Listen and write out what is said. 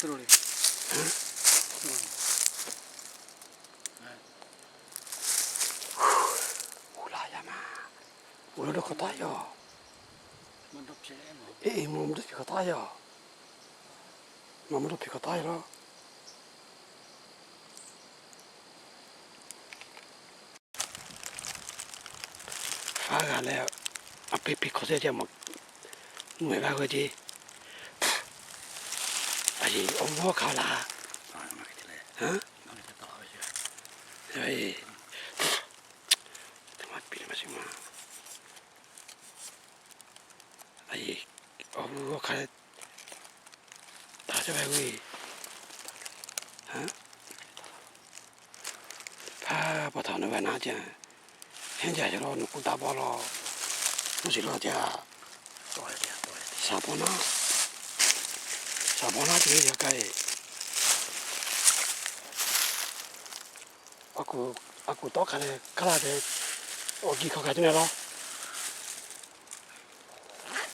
Hu la yaˇ ma. Uˬ lo dawˇ hk'awꞈ taˉ yoˬ. Eˬ, mvuhˇ dawˇ hpeꞈ hk'awꞈ taˉ yoˬ. Mvuhˇ dawˇ hpeꞈ hk'awꞈ taˉ yoˬ lawˬ. Faˉ g'a leh, a piˇ piˇ hk'awꞈ te ce, mvuhˇ g'a ve ce. A yeˬ, awˬ g'awˇ hk'a laˬ. A yeˬ, awˬ g'awˇ hk'a taˍ ce ve. Hpaˇ pa htaꞈ nawˬ ve naˉ ce, hehnˇ jaˇ ce lawˬ, nawˬ kuˇ taˍ pawˆ lawˬ. Oˇ shiˍ lawˬ te a. Shaˍ paw naˉ, shaˍ paw naˉ ce ve yaꞈ k'ai. A kuˬ tawˆ hk'a leh kaˇ laˇ ve, awˬ giˇ hk'aw hk'a ce na lawˬ.